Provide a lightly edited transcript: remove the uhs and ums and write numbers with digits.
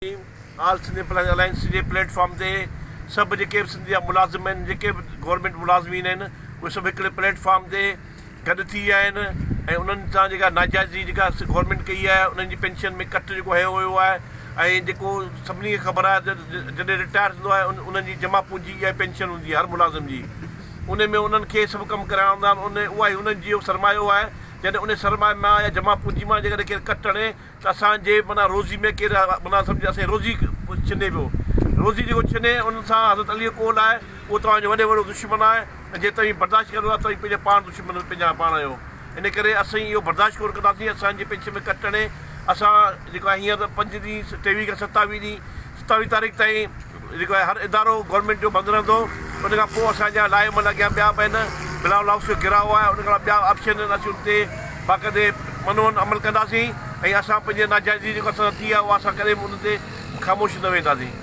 آل Sindh employees alliance جي plate form تي سڀ جيڪي به سنڌ جا ملازم آهن جيڪي به گورنمينٽ ملازمين آهن اهي سڀ هڪڙي پليٽ فارم تي گڏ ٿي ويا آهن ۽ انهن سان جيڪا ناجائزي جيڪا گورنمينٽ ڪئي آهي انهن جي پينشن ۾ ڪٽ جيڪو هنيو ويو آهي ۽ جيڪو سڀني کي خبر آهي ته جڏهن رٽائر ٿيندو آهي انهن جي جمع پونجي اها پينشن هوندي آهي هر ملازم جي ان ۾ انهن کي سڀ ڪم ڪرائڻا هوندا آهن ان اها ئي انهن جي سرمايو آهي جڏهن ان سرمائي مان يا جمع پونجي مان جيڪڏهن ڪير ڪٽ هڻي ته اسان جي معنيٰ روزي ۾ ڪير معنيٰ سمجهه اسان جي روزي ڇني پيو. روزي جيڪو ڇني ان سان حضرت علي جو قول آهي اهو توهان جو وڏي وڏو دشمن آهي ۽ جي توهين برداشت ڪريو ٿا توهين پنهنجا پاڻ دشمن پنهنجا پاڻ آهيو ان ڪري اسين اهو برداشت ڪونه ڪنداسين اسان جي پيڇي ۾ ڪٽ هڻي اسان جيڪو آهي هينئر پنج ڏينهن ٽيويهه کان ستاويهه ڏينهن ستاويهه تاريخ تائين جيڪو آهي هر ادارو گورنمينٽ جو بند رهندو ان کان پوء اسان جا لاء عمل اڳيان ٻيا به آهن بلاول هائوس جو گهيراء آهي ان کان ٻيا آپشن آهن اسين ان تي باقاعدي منوهن عمل ڪنداسين ۽ اسان پنهنجي ناجائزي جيڪو اسان سان ٿي آهي اها اسان ڪڏهن به ان تي خاموش نه وينداسين.